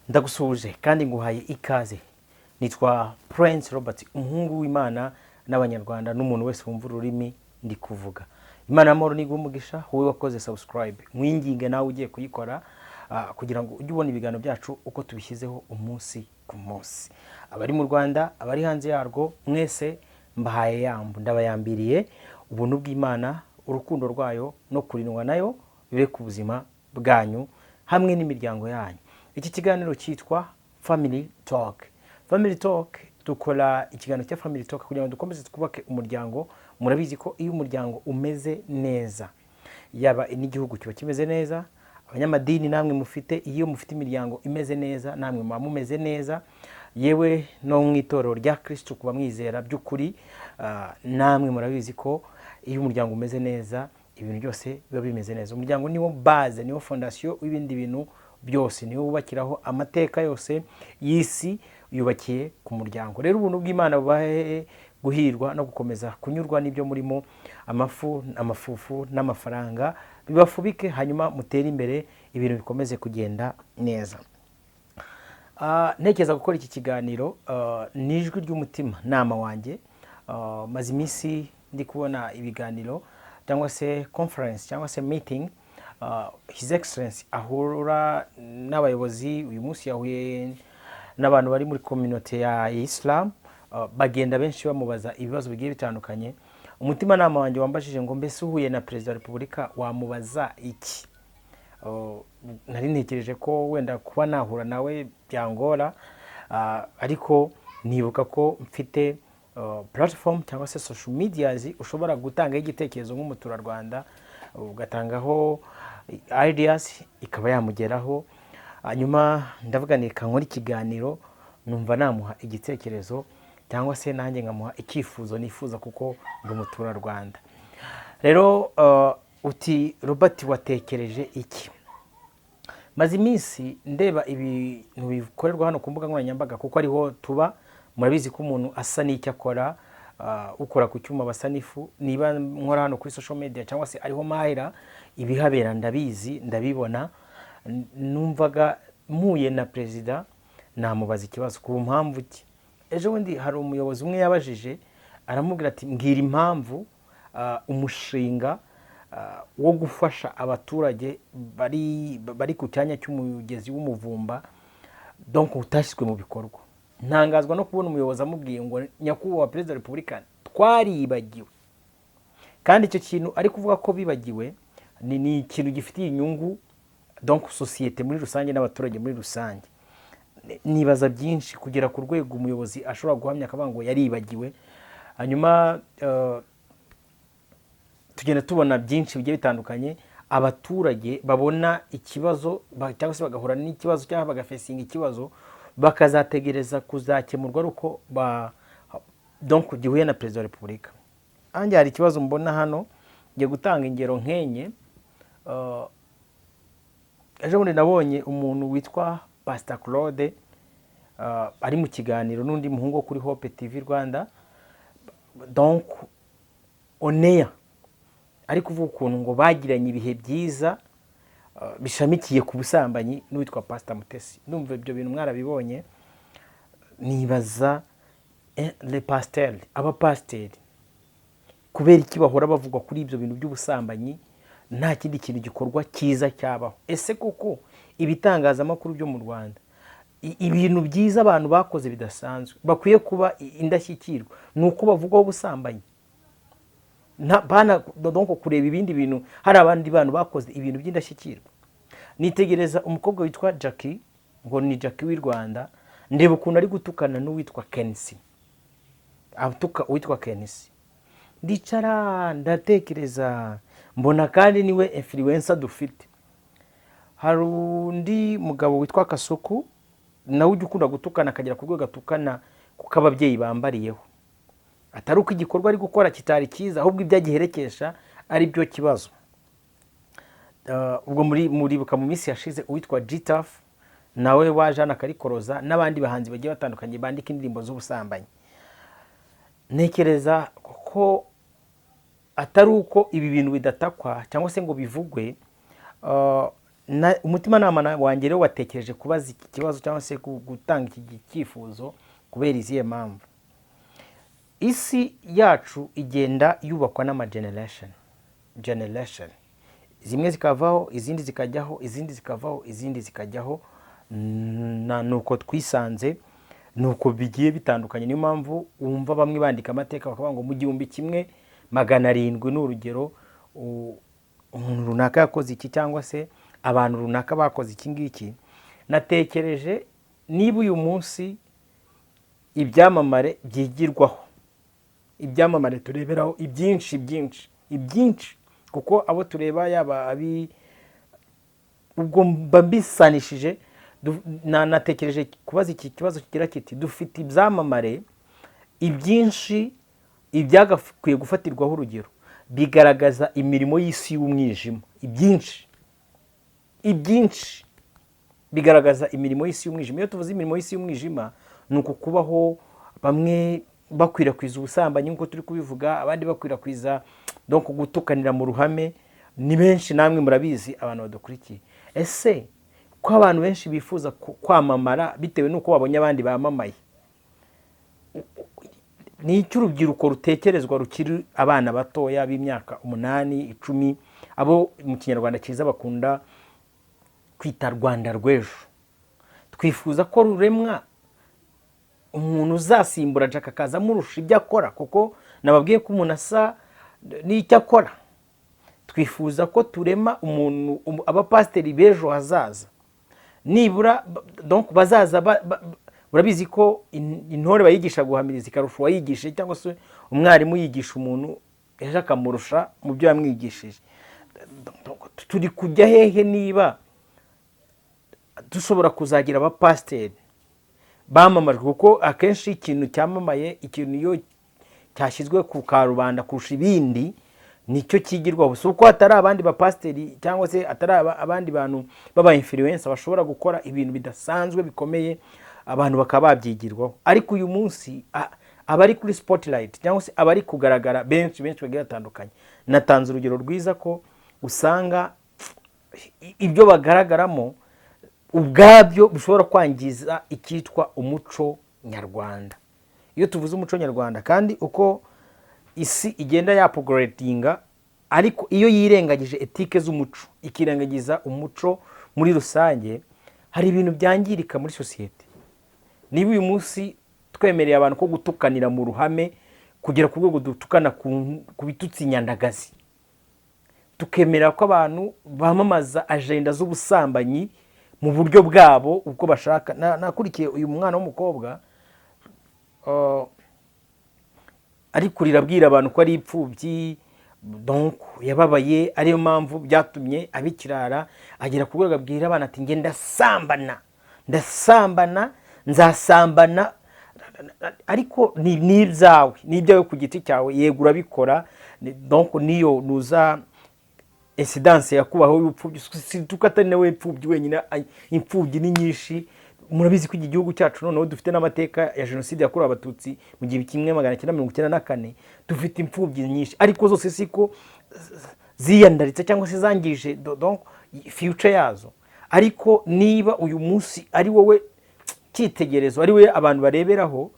Ndagusuhuje kandi nguhaye ikaze. Nitwa Prince Robert, umuhungu w'Imana n'Abanyarwanda n'umuntu wese wumva ururimi ndi kuvuga. Imana y'amahoro niguhe umugisha, wowe wakoze subscribe. Mwinginge nawe ugiye kuyikora kugira ngo ujye ubona ibiganiro byacu uko tubishyizeho umunsi ku munsi. Abari mu Rwanda, abari hanze yarwo, mwese mbahaye yambu, ndabayambiriye. Ubuntu bw'Imana, urukundo rwayo no kurindwa nayo bibe ku buzima bwanyu hamwe n'imiryango yanyu. Iki kiganiro cyitwa Family Talk. Family Talk, dukora ikiganiro cya Family Talk kugira ngo dukomeze twubake umuryango. Murabizi ko iyo umuryango umeze neza, yaba n'igihugu kiba kimeze neza. Abanyamadini namwe mufite, iyo mufite imiryango imeze neza, namwe muba mumeze neza. Yewe no mu itorero rya Kirisitu, kuba mwizera by'ukuri, namwe murabizi ko iyo umuryango umeze neza, ibintu byose biba bimeze neza. Umuryango niwo base, niwo fondation w'ibindi bintu byose, niwo wubakiraho amateka yose y'isi, yubakiye ku muryango. Rero ubuntu bw'Imana bubahe guhirwa no gukomeza kunyurwa n'ibyo murimo. Amafu, amafufu n'amafaranga bibafubike, hanyuma mutere imbere, ibintu bikomeze kugenda neza. Ntekereza gukora iki kiganiro ni ijwi ry'umutima nama wanjye. Maze iminsi ndi kubona ibiganiro cyangwa se conference cyangwa se meeting His Excellence ahura n'abayobozi. Uyu munsi yahuye n'abantu bari muri communauté ya Islam, bagenda benshi bamubaza ibibazo bigiye bitandukanye. Umutimanama wanjye wambajije ngo: "Mbese uhuye na Perezida wa Repubulika wamubaza iki?" Nari ntekereje ko wenda kuba nahura nawe byangora, ariko nibuka ko mfite platform cyangwa se social medias ushobora gutangaho igitekerezo nk'umuturarwanda, ugatangaho ideas ikaba yamugeraho. Hanyuma ndavuga ni reka nkore ikiganiro, numva namuha igitekerezo cyangwa se nanjye nkamuha icyifuzo nifuza kuko ndi umuturarwanda. Rero uti: "Robert, watekereje iki?" Maze iminsi ndeba ibintu bikorerwa hano ku mbuga nkoranyambaga, kuko ariho tuba. Murabizi ko umuntu asa n'icyo akora, ukora ku cyuma basa n'ifu. Niba nkora hano kuri social media cyangwa se ariho mahera, ibihabera ndabizi, ndabibona. Numvaga mpuye na perezida namubaza ikibazo. Ku mpamvu ki? Ejo bundi hari umuyobozi umwe yabajije, aramubwira ati: "Mbwira impamvu umushinga wo gufasha abaturage bari ku cyanya cy'umugezi w'Umuvumba donc utashyizwe mu bikorwa." Ntangazwa no kubona umuyobozi amubwiye ngo: "Nyakubahwa Perezida wa Repubulika, twaribagiwe." Kandi icyo kintu ari kuvuga ko bibagiwe ni ikintu gifitiye inyungu donc sosiyete muri rusange n'abaturage muri rusange. Nibaza byinshi kugera ku rwego umuyobozi ashobora guhamya akavuga ngo yaribagiwe. Hanyuma tugenda tubona byinshi bigiye bitandukanye, abaturage babona ikibazo cyangwa se bagahura n'ikibazo cyangwa bagafacinga ikibazo, bakazategereza kuzakemurwa ari uko ba donc gihuye na Perezida wa Repubulika. Nanjye hari ikibazo mbona hano, ngiye gutanga ingero nk'enye. Ejo bundi nabonye umuntu witwa Pastor Claude ari mu kiganiro n'undi muhungu wo kuri Hope TV Rwanda, donc oneya ari kuvuga ukuntu ngo bagiranye ibihe byiza bishamikiye ku busambanyi n'uwitwa Pastor Mutesi. Ndumva ibyo bintu mwarabibonye. Nibaza le pasteur, abapasiteri kubera iki bahora bavugwa kuri ibyo bintu by'ubusambanyi, nta kindi kintu gikorwa cyiza cyabaho? Ese koko ibitangazamakuru byo mu Rwanda, ibintu byiza abantu bakoze bidasanzwe bakwiye kuba indashyikirwa ni uko bavugwaho ubusambanyi? Bana donc kureba ibindi bintu, hari abandi bantu bakoze ibintu by'indashyikirwa. Nitegereza umukobwa witwa Jackie, ngo ni Jackie w'i Rwanda, ndeba ukuntu ari gutukana n'uwitwa Kensi, atuka uwitwa Kensi. Ndicara ndatekereza, mbona kandi niwe influencer dufite. Hari undi mugabo witwa Kasuku, nawe ujya ukunda gutukana, akagera ku rwego atukana kuko ababyeyi bambariyeho, atari uko igikorwa ari gukora kitari cyiza, ahubwo ibyo agiherekesha ari byo kibazo. Ubwo muri muribuka mu minsi yashize uwitwa Gitaf nawe waje hano akarikoroza, n'abandi bahanzi bagiye batandukanye bandika indirimbo z'ubusambanyi. Ntekereza ko atari uko ibi bintu bidatakwa cyangwa se ngo bivugwe. Umutimanama wanjye rero watekereje kubaza iki kibazo cyangwa se gutanga iki cyifuzo kubera izihe mpamvu? Isi yacu igenda yubakwa n'ama generation, generation zimwe zikavaho, izindi zikajyaho, izindi zikavaho, izindi zikajyaho. Nuko twisanze, nuko bigiye bitandukanye. Niyo mpamvu wumva bamwe bandika amateka bakavuga ngo mu 1700, ni urugero, umuntu runaka yakoze iki cyangwa se abantu runaka bakoze iki ngiki. Natekereje niba uyu munsi ibyamamare byigirwaho, ibyamamare tureberaho ibyinshi byinshi ibyinshi, kuko abo tureba yaba abi ubwo mba mbisanishije. Natekereje kubaza iki kibazo kigira kiti: dufite ibyamamare ibyinshi, ibyagakwiye gufatirwaho urugero bigaragaza imirimo y'isi y'umwijima. Ibyinshi ibyinshi bigaragaza imirimo y'isi y'umwijima. Iyo tuvuze imirimo y'isi y'umwijima, ni uku kubaho bamwe bakwirakwiza ubusambanyi nk'uko turi kubivuga, abandi bakwirakwiza donc gutukanira mu ruhame. Ni benshi, namwe murabizi, abantu badukurikiye. Ese ko abantu benshi bifuza kwamamara bitewe n'uko babonye abandi bamamaye, ni icyo urubyiruko rutekerezwa rukiri abana batoya b'imyaka 8, 10, abo mu Kinyarwanda cyiza bakunda kwita Rwanda rw'ejo, twifuza ko ruremwa umuntu uzasimbura Jack akaza amurusha ibyo akora? Kuko nababwiye ko umuntu asa n'icyo akora. Twifuza ko turema umuntu, abapasiteri b'ejo hazaza nibura donc bazaza urabizi ko intore bayigisha guhamiriza ikarusha uwayigishije, cyangwa se umwarimu yigisha umuntu ejo akamurusha mu byo yamwigishije. Donc, turi kujya hehe niba dushobora kuzagira abapasiteri bamamajwe? Kuko akenshi ikintu cyamamaye, ikintu iyo cyashyizwe ku karubanda kurusha ibindi, nicyo kigirwaho. Si uko hatari abandi bapasiteri cyangwa se atari abandi bantu b'aba influencer bashobora gukora ibintu bidasanzwe bikomeye, abantu bakaba babyigirwaho, ariko uyu munsi abari kuri spotlight cyangwa se abari kugaragara benshi benshi bagiye batandukanye, natanze urugero rwiza ko usanga ibyo bagaragaramo ubwabyo bishobora kwangiza icyitwa umuco nyarwanda. Iyo tuvuze umuco nyarwanda kandi, uko isi igenda yaupgradinga, ariko iyo yirengagije éthique z'umuco, ikirengagiza umuco muri rusange, hari ibintu byangirika muri sosiyete. Niba uyu munsi twemereye abantu ko gutukanira mu ruhame kugera ku rwego dutukana ku bitutsi nyandagazi, tukemera ko abantu bamamaza agenda z'ubusambanyi mu buryo bwabo uko bashaka. Nakurikiye uyu mwana w'umukobwa ari kurira abwira abantu ko ari imfubyi, donc yababaye, ariyo mpamvu byatumye abikirara agera ku rwego abwira abana ati: "Njye ndasambana, ndasambana, nzasambana." Ariko ni ibyawe, ni ibyawe ku giti cyawe, yego urabikora. Donc niyo nuza incidence yakubaho y'ubupfubyi, si tuko atari nawe imfubyi wenyine, imfubyi ni nyinshi. Murabizi ko iki gihugu cyacu noneho dufite n'amateka ya Jenoside yakorewe Abatutsi mu 1994. Dufite imfubyi nyinshi, ariko zose siko ziyandaritse cyangwa se zangije donc future yazo. Ariko niba uyu munsi ari wowe cyitegererezo, ari we abantu bareberaho,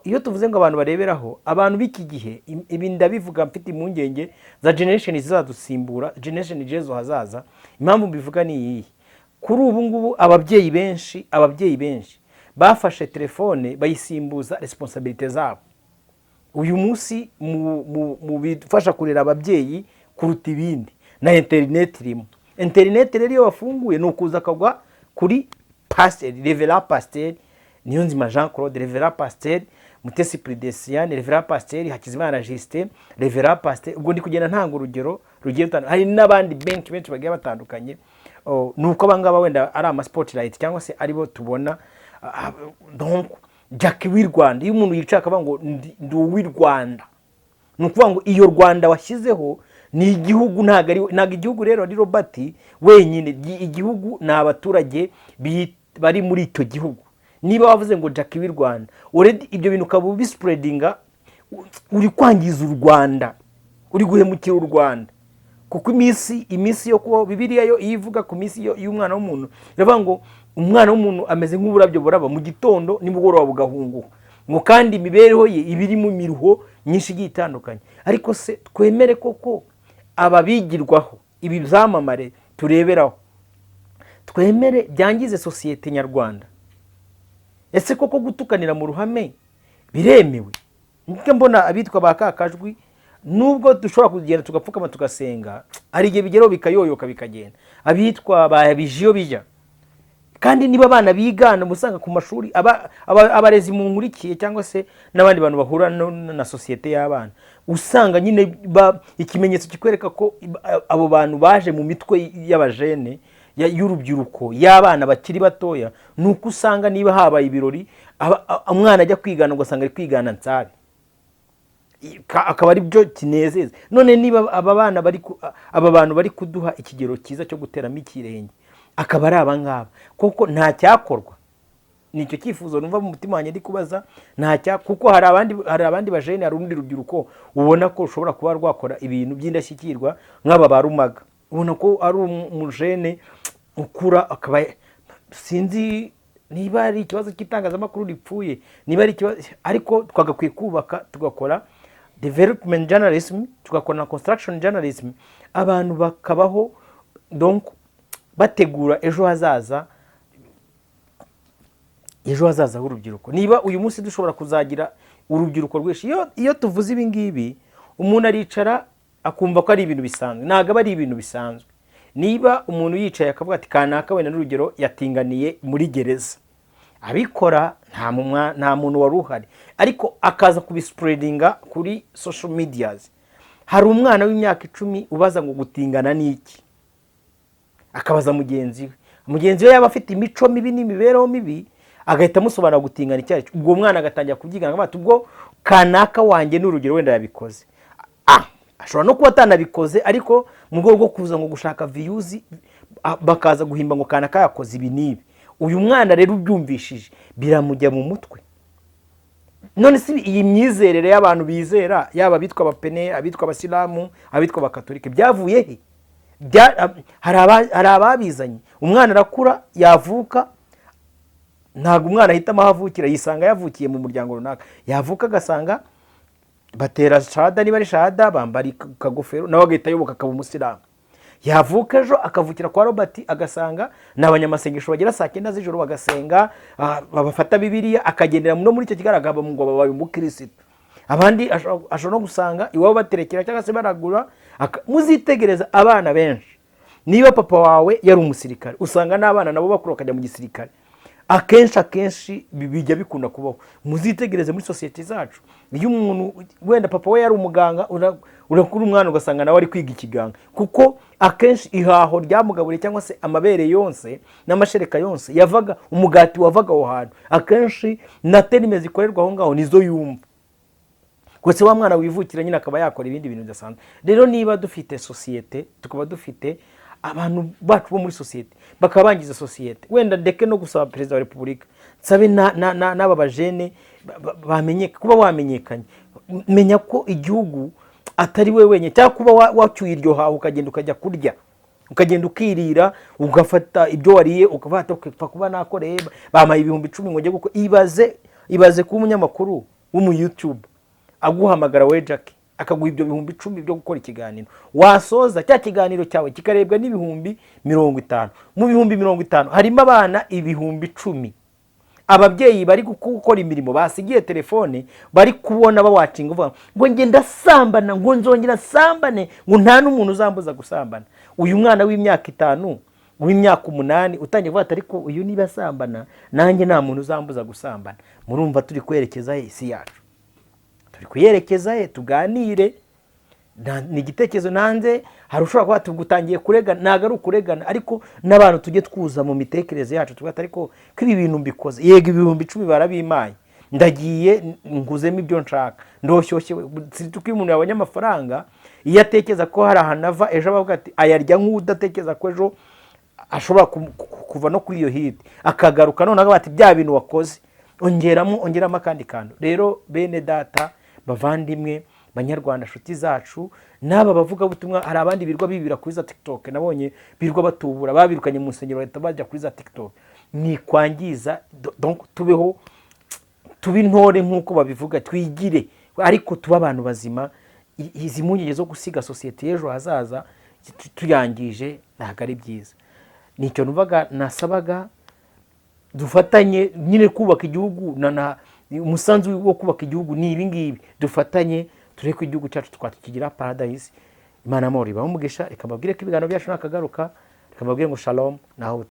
iyo tuvuze ngo abantu bareberaho, abantu b'iki gihe, ibi ndabivuga mfite impungenge za generation zizadusimbura, generation z'ejo hazaza. Impamvu mbivuga ni iyihe? Kuri ubu ngubu ababyeyi benshi bafashe telefone bayisimbuza responsabilité zabo. Uyu munsi mu bifasha kurera ababyeyi kuruta ibindi na interineti irimo. Interineti rero iyo bafunguye ni ukuza akagwa kuri pasiteri, révérend pasiteri Niyonzima Jean Claude, révérend pasiteri Mutesi Pridesiane, révérend pasiteri Hakizimana Justin, révérend pasiteri, ubwo ndi kugenda ntanga urugero rugiye rutandukanye, hari n'abandi benshi benshi bagiye batandukanye. Oh, ni uko abangaba wenda ari ama spotlight cyangwa se aribo tubona. Donc Jack w'i Rwanda, iyo umuntu yicaye akavuga ngo ndi uw'i Rwanda, ni ukuvuga ngo iyo Rwanda washyizeho ni igihugu, ntabwo ari, ntabwo igihugu rero ari Robert wenyine. Igihugu ni abaturage bari muri icyo gihugu. Niba wavuze ngo Jack w'i Rwanda, already ibyo bintu ukaba ubispreadinga, uri kwangiza u Rwanda, uri guhemukira u Rwanda. Kuko iminsi yo kubaho, Bibiliya yo iyo ivuga ku minsi y'umwana w'umuntu, iravuga ngo umwana w'umuntu ameze nk'uburabyo buraba mu gitondo, nimugoroba bugahunguka, ngo kandi imibereho ye iba irimo imiruho myinshi igiye itandukanye. Ariko se twemere koko aba bigirwaho, ibi byamamare tureberaho, twemere byangize sosiyete nyarwanda? Ese koko gutukanira mu ruhame biremewe? Nibwo mbona abitwa ba Kakajwi, nubwo dushobora kugenda tugapfukama tugasenga, hari igihe bigeraho bikayoyoka bikagenda. Abitwa ba Bijiyo bijya kandi niba abana bigana, uba usanga ku mashuri abarezi munkurikiye cyangwa se n'abandi bantu bahura na sosiyete y'abana, usanga nyine ikimenyetso kikwereka ko abo bantu baje mu mitwe y'abajene, y'urubyiruko, y'abana bakiri batoya, ni uko usanga niba habaye ibirori, umwana ajya kwigana, ugasanga ari kwigana Nsabi, akaba ari byo kinezeza. None niba aba bana bari aba bantu bari kuduha ikigero cyiza cyo guteramo ikirenge akaba ari aba ngaba, koko nta cyakorwa? Ni icyo cyifuzo numva mu mutima wanjye ndi kubaza. Nta cya kuko hari abandi bajene, hari urundi rubyiruko ubona ko rushobora kuba rwakora ibintu by'indashyikirwa, nk'aba ba Rumaga, ubona ko ari umujene ukura akaba, sinzi niba ari ikibazo cy'itangazamakuru ripfuye, niba ari ikibazo, ariko twagakwiye kubaka, tugakora development journalism, tugakora na construction journalism, abantu bakabaho donc bategura ejo hazaza, ejo hazaza h'urubyiruko. Niba uyu munsi dushobora kuzagira urubyiruko rwinshi, iyo tuvuze ibi ngibi, umuntu aricara akumva ko ari ibintu bisanzwe. Ntabwo aba ari ibintu bisanzwe. Niba umuntu yicaye akavuga ati kanaka, wenda n'urugero, yatinganiye muri gereza, abikora nta muntu wari uhari, ariko akaza kubispreadinga kuri social medias, hari umwana w'imyaka 10 ubaza ngo gutingana ni iki, akabaza mugenzi we, mugenzi we yaba afite imico mibi n'imibereho mibi, agahita amusobanura gutingana icyo ari cyo. Ubwo mwana agatangira kubyigana, akavuga ati ubwo kanaka wanjye, ni urugero, wenda yabikoze. Ashobora no kuba atanabikoze, ariko mu rwego rwo kuza ngo gushaka views, bakaza guhimba ngo kanaka yakoze ibi n'ibi. Uyu mwana rero ubyumvishije biramujya mu mutwe. None se iyi myizerere y'abantu bizera, yaba abitwa abapene, abitwa abasilamu, abitwa abakatolike, byavuye he? Hari ababizanye. Umwana arakura, yavuka, ntabwo umwana ahitamo aho avukira, yisanga yavukiye mu muryango runaka. Yavuka agasanga batera shahada, niba ari shahada, bambara akagofero, nawe agahita ayoboka akaba umusilamu. Yavuka ejo akavukira kwa Robert, agasanga ni abanyamasengesho bagera saa 9 z'ijoro bagasenga, babafata Bibiliya, akagendera no muri icyo kigaragara ngo babaye umukirisitu. Abandi ashobora no gusanga iwabo baterekera cyangwa se baragura. Muzitegereza abana benshi, niba papa wawe yari umusirikare, usanga n'abana nabo bakura bakajya mu gisirikare. Akenshi bijya bikunda kubaho. Muzitegereze muri sosiyete zacu, iyo umuntu wenda papa we yari umuganga, urakura umwana ugasanga nawe ari kwiga ikiganga, kuko akenshi ihaho ryamugaburiye cyangwa se amabere yonse n'amashereka yonse yavaga, umugati wavaga aho hantu, akenshi na termes zikorerwa aho ngaho nizo yumva. Gusa wa mwana wivukira nyine akaba yakora ibindi bintu bidasanzwe. Rero niba dufite sosiyete, tukaba dufite abantu bacu bo muri sosiyete bakaba bangiza sosiyete, wenda ndeke no gusaba Perezida wa Repubulika, nsabe n'aba bajene bamenye kuba wamenyekanye, menya ko igihugu atari we wenyine, cyangwa kuba wacyuye iryo haho, ukagenda ukajya kurya, ukagenda ukirira, ugafata ibyo wariye, ukafata ukapfa kuba nakoreye, bampaye 10,000 ngo njye gukora. Ibaze kuba umunyamakuru w'umu YouTube aguhamagara we Jackie, akaguha ibyo 10,000 byo gukora ikiganiro, wasoza cya kiganiro cyawe kikarebwa n'50,000. Mu 50,000 harimo abana 10,000, ababyeyi bari gukora imirimo basigiye telefone, bari kubona bawacinga, uvuga ngo njye ndasambana, ngo nzongera sambane, ngo nta n'umuntu uzambuza gusambana. Uyu mwana w'imyaka 5, w'imyaka 8, utangiye kuvuga ati ariko uyu niba asambana, nanjye nta muntu uzambuza gusambana, murumva turi kwerekeza he isi yacu? Turi kuyerekeza he? Tuganire. Ni igitekerezo nanze. Hari ushobora kuba tugutangiye kuregana, ntabwo ari ukuregana, ariko n'abantu tujye twuza mu mitekerereze yacu, tuvuga ati ariko ko ibi bintu mbikoze, yego 10,000 barabimpaye, ndagiye nguzemo ibyo nshaka, ndoshyushye. Ko iyo umuntu yabonye amafaranga, iyo atekereza ko hari ahantu ava ejo, abavuga ati ayarya nk'udatekereza ko ejo ashobora kuva no kuri iyo hit akagaruka, noneho akavuga ati bya bintu wakoze ongeramo, ongeramo akandi kantu. Rero bene data bavandimwe, Banyarwanda, nshuti zacu, n'aba bavugabutumwa, hari abandi birwa bibira kuri za TikTok, nabonye birwa batubura, babirukanye mu nsengero, bahita bajya kuri za TikTok. Mwikwangiza. Donc tubeho, tube intore nk'uko babivuga, twigire, ariko tube abantu bazima. Izi mpungenge zo gusiga sosiyete y'ejo hazaza tuyangije ntabwo ari byiza. Nicyo numvaga nasabaga, dufatanye nyine kubaka igihugu, na umusanzu wo kubaka igihugu ni ibi ngibi. Dufatanye turebe ko igihugu cyacu twakigira paradise. Imana amahoro ibahe umugisha. Reka mbabwire ko ibiganiro byacu nakagaruka. Reka mbabwire ngo shalom naho.